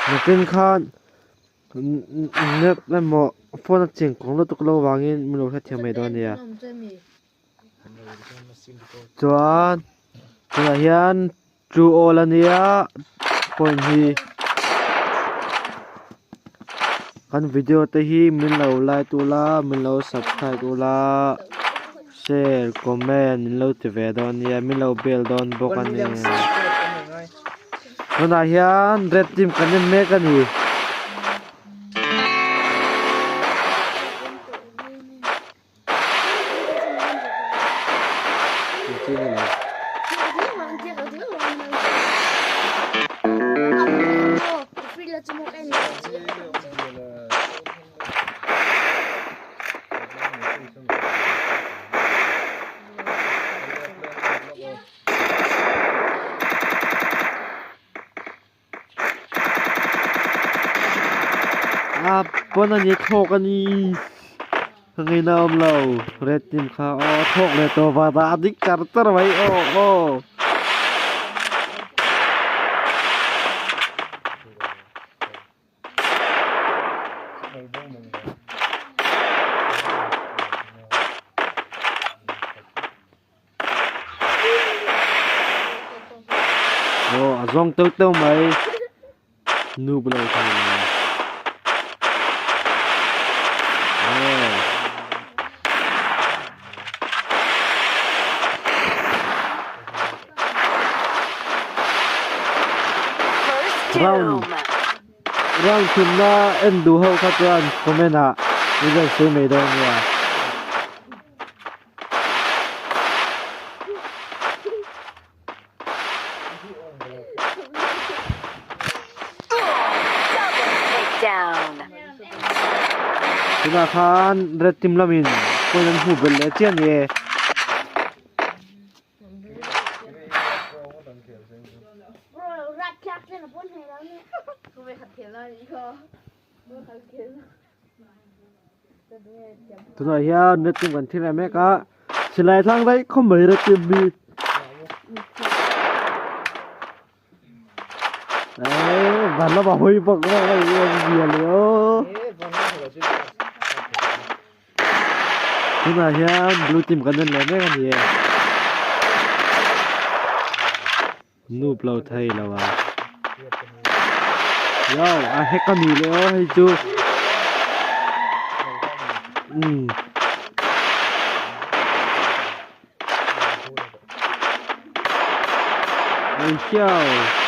Nakin khan net emaw phone a cheng kawng lutuk lo vangin min lo hrethiam mai dawn a nia. Chuan tunah hian two all a nia point hi kan video te hi min lo like ula min lo subscribe ula share comment min lo ti ve dawn nia min lo bel dawn bawk a ni. Tunah hian red team kan en mek a ni. A pawn a ni thlawk a ni ka ngaihna a awm lo red team kha aw a thlawk leh tawh vang a dik char char mai aw aw. Aw a zawng teuh teuh mai noob lo thei lo aw. Round round thumna en duh ho kha chuan comment ah min rawn sawi mai dawn nia. Tunah khan red team lamin point an hmuh belh leh chiah a ni e. Tunah hian red team kan thil em mek a silai thlang daih khawp mai red team hi eh van lama hawi bawk bawk a ni a zia leh aw tunah hian blue team kan en leh mek a ni e Noob lo thei lo a. Yo, a hack a ni leh aw hei chu. Um. Ei hiau.